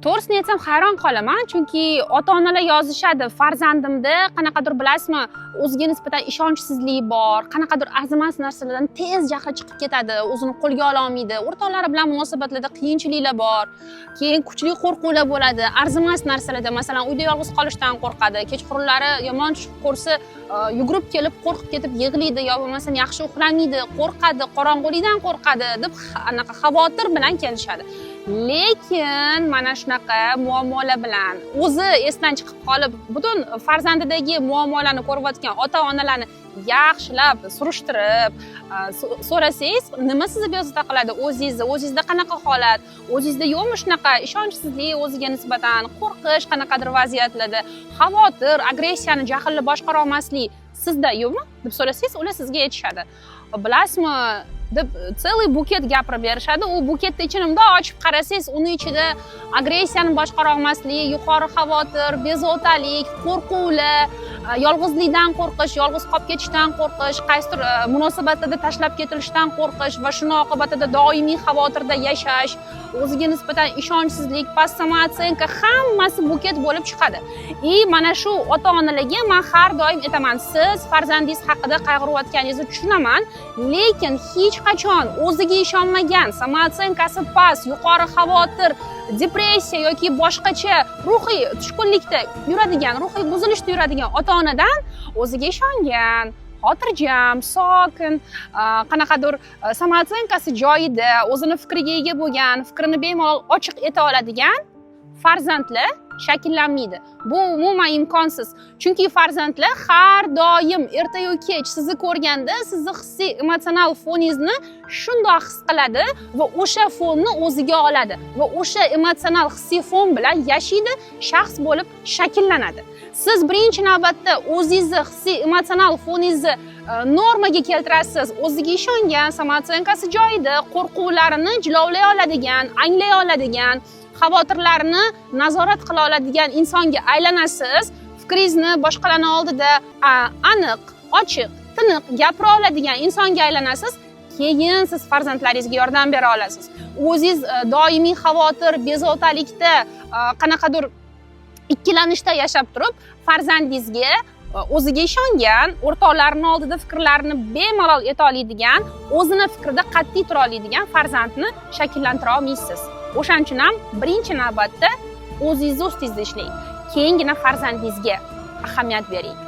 To'g'risini aytsam, hayron qolaman, chunki ota onalar yozishadi: "Farzandimda qanaqadir, bilasizmi, o'ziga nisbatan ishonchsizlik bor, qanaqadir arzimas narsalardan tez jahli chiqib ketadi, o'zini qo'lga ololmaydi, o'rtoqlari bilan munosabatlarda qiyinchiliklar bor, keyin kuchli qo'rquvlar bo'ladi arzimas narsalarda, masalan, uyda yolg'iz qolishdan qo'rqadi, kechqurunlari yomon tush ko'rsa, yugurib kelib, qo'rqib ketib yig'laydi yo bo'lmasam yaxshi uxlamaydi, qo'rqadi, qorong'ulikdan qo'rqadi", deb anaqa xavotir bilan kelishadi. Lekin mana shunaqa muammolar bilan o'zi esdan chiqib qolib, butun farzandidagi muammolarni ko'rayotgan ota onalarni yaxshilab surishtirib so'rasangiz, nima sizni bezovta qiladi, o'zingizni o'zingizda qanaqa holat, o'zingizda yo'qmi shunaqa ishonchsizlik, o'ziga nisbatan qo'rqish, qanaqadir vaziyatlarda xavotir, agressiyani, jahlni boshqara olmaslik sizda yo'qmi deb so'rasangiz, ular sizga aytishadi: "Bilasizmi", deb целый букет gapirib berishadi. U buketni ichini bundoq ochib qarasangiz, uni ichida agressiyani boshqara olmaslik, yuqori xavotir, bezovtalik, qo'rquvlar, yolg'izlikdan qo'rqish, yolg'iz qolib ketishdan qo'rqish, qaysidir munosabatlarda tashlab ketilishidan qo'rqish va shuni oqibatida doimiy xavotirda yashash, o'ziga nisbatan ishonchsizlik, past самооценка, hammasi buket bo'lib chiqadi. И mana shu ota onalarga man har doim aytaman: siz farzandingiz haqida qayg'urayotganingizni tushunaman, lekin hech qachon o'ziga ishonmagan, самооценка si past, yuqori xavotir, depressiya yoki boshqacha ruhiy tushkunlikda yuradigan, ruhiy buzilishda yuradigan ota onadan o'ziga ishongan, xotirjam, sokin, qanaqadir самооценка si joyida, o'zini fikriga ega bo'lgan, fikrini bemalol ochiq ayta oladigan farzandlar shakllanmaydi. Bu umuman imkonsiz, chunki farzandlar har doim ertayu kech sizni ko'rganda sizni hissiy emotsional foningizni shundoq his qiladi va o'sha fonni o'ziga oladi va o'sha emotsional hissiy fon bilan yashaydi, shaxs bo'lib shakllanadi. Siz birinchi navbatda o'zingizni hissiy emotsional foningizni normaga keltirasiz, o'ziga ishongan, самооценка si joyida, qo'rquvlarini jilovlay oladigan, anglay oladigan, xavotirlarini nazorat qila oladigan insonga aylanasiz, fikringizni boshqalarni oldida aniq, ochiq, tiniq gapira oladigan insonga aylanasiz, keyin siz farzandlaringizga yordam bera olasiz. O'zingiz doimiy xavotir, bezovtalikda, qanaqadir ikkilanishda yashab turib, farzandingizga o'ziga ishongan, o'rtoqlarini oldida fikrlarini bemalol ayta oladigan, o'zini fikrida qat'iy tura oladigan farzandni shakllantira olmaysiz. O'shaning uchun ham birinchi navbatda o'zingizni ustingizda ishlang, keyingina farzandingizga ahamiyat bering.